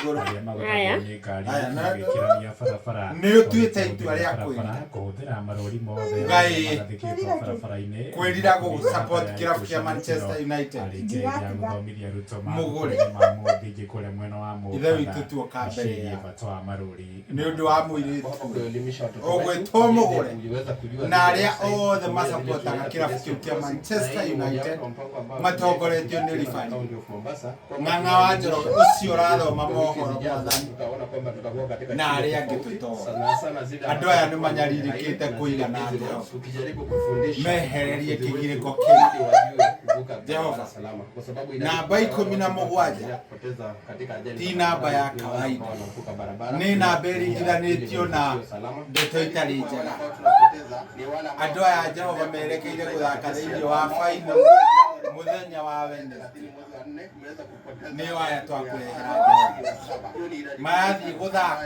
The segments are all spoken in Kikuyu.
igũrũ. Arĩa magũthagwo Aya. nĩ ngari Aya, na- magĩkĩrania barabara Nĩ ũtuĩte itua rĩa barabara kwĩrira. kũhũthĩra marũri mothe Ngai. marĩa magathĩkĩtwo barabara-inĩ Kwĩrira gũ support kĩrabu kĩa Manchester United. arĩkia Ndigatiga. gũthomithia arutwo Mũgũre. ma mũthingi kũrĩa mwena wa Ithe witũ Mũkatha tuoka mbere ciĩgiĩ ya bata wa marũri nĩ ũndũ wa mũirĩtu ũyũ Kuelimisha watoto wetu ũgwĩtwo mũgũre kuweza kujua na zile arĩa website, othe kutumia zile masapotaga tunaenda kĩrabu kule kĩu kĩa soko. Manchester Na hii ni United mojawapo wa mpango ambao matongoretio nĩ tunaenda ribari kaunti of Mombasa, kwamba Ng'ang'a wa Njoroge ũcio ũrathoma wiki mohoro zijazo mwathani tutaona kwamba tutakuwa katika na shule arĩa angĩ tofauti, tũtoĩ. sana sana zile Andũ ambazo aya nĩ ziko manyarirĩkĩte na zile kũigana busy atĩa. roads, tukijaribu kufundisha Mehererie wanafunzi kĩgirĩko wetu kĩu. ili wajue kuvuka barabara Jehova. salama, kwa sababu idadi Namba kubwa ya ikũmi na watu ambao mũgwanja wanaendelea kupoteza katika ajali ti za namba ya barabarani ni wale kawaida ambao wanavuka barabara nĩ namba ĩringithanĩtio na ndeto itarĩ njega andũ aya Jehova merekeire gũthaka thĩinĩ wa final mũthenya wa Wednesday nĩo aya twakũrehera Jehova marathiĩ gũthaka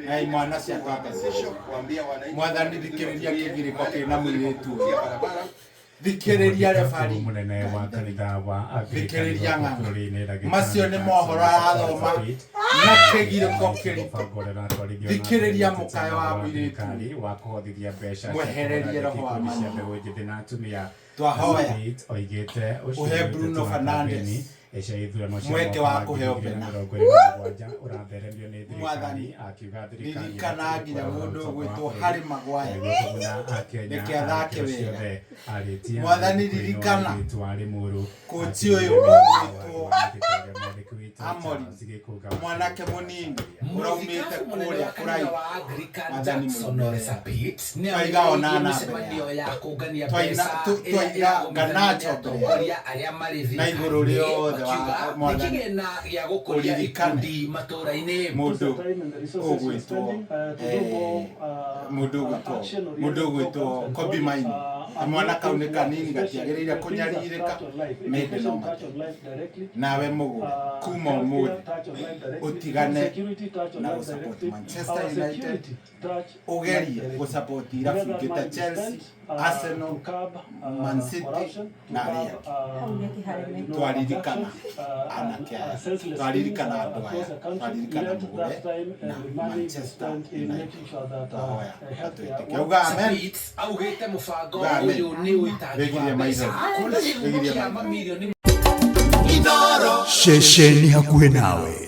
na imwana cia twambeciria mwathani thikĩrĩria kĩgirĩko kĩna mũirĩtu ũyũ thikĩrĩria rebari munene wa kanitha wa Anglican Thikĩrĩria gũkũ ng'ang'a. bũrũri-inĩ Ndagĩtarĩ Macio nĩ mohoro arathoma na kĩgirĩko kĩritũ. Mũbango ũrĩa ũratwarithio na Thikĩrĩria mbere nĩ mũkayo wa wa mũirĩtu. thirikari wa kũhothithia mbeca cia Mwehererie kũgũra roho wa ikundi cia manyina. mbeũ njĩthĩ na atumia Twahoya Smith oigĩte ũcio Ũhe nĩ Bruno ũteti wa Fernandes kambĩini cia ithurano cia mweke mwaka wa wa kũheo 2027 ũratheremio nĩ thirikari Mwathani, akiuga thirikari ririkana ĩbatiĩ nginya kũrora mũndũ ũtonga wa ũgwĩtwo bũrũri Harry Maguire nĩguo kũguna akenya Reke a athake ikĩro wega. ciothe arĩtia Mwathani mũrĩmi ririkana wa Limuru kũci ũyũ ũgwĩtwo Amorim, mwanake mũnini ũraumĩte Mũthikabu mũnene kũrĩa wa kanitha kũraihu wa Anglican Mwathani Jackson mũnene. Ole Sapit nĩ Twaiga ona ambĩrĩirie namba mĩcemanio ya kũngania Twaina- mbeca ĩrĩa twaiga ĩragomithania Garnacho nĩ mbere atongoria arĩa marĩ Na igũrũ thirikari-inĩ rĩothe wa- makiuga nĩ Mwathani. kĩgĩna gĩa gũkũria Ũririkane. ikundi matũũra-inĩ. Mũndũ ũgwĩtwo mũndũ ũgwĩtwo mũndũ ũgwĩtwo Kobbie Mainoo kamwana kau nĩ kanini gatiagĩrĩire kũnyarirĩka mende no mate nawe mũgũre kuma ũmũthĩ ũtigane na gũsupport Manchester United ũgerie gũsupport irabu ingĩ ta Chelsea Arsenal Man City na arĩa angĩ twaririkana anake aya twaririkana andũ aya twaririkana mũgũre na Manchester United twahoya atwĩtĩke auga amen Sapit augĩte mũbango Uga amen. ũyũ nĩ ũitangi wa Wĩgirie mbeca maitho. kuona kĩhumo Wĩgirie kĩa maitho. mamirioni Ceceni hakuhĩ nawe.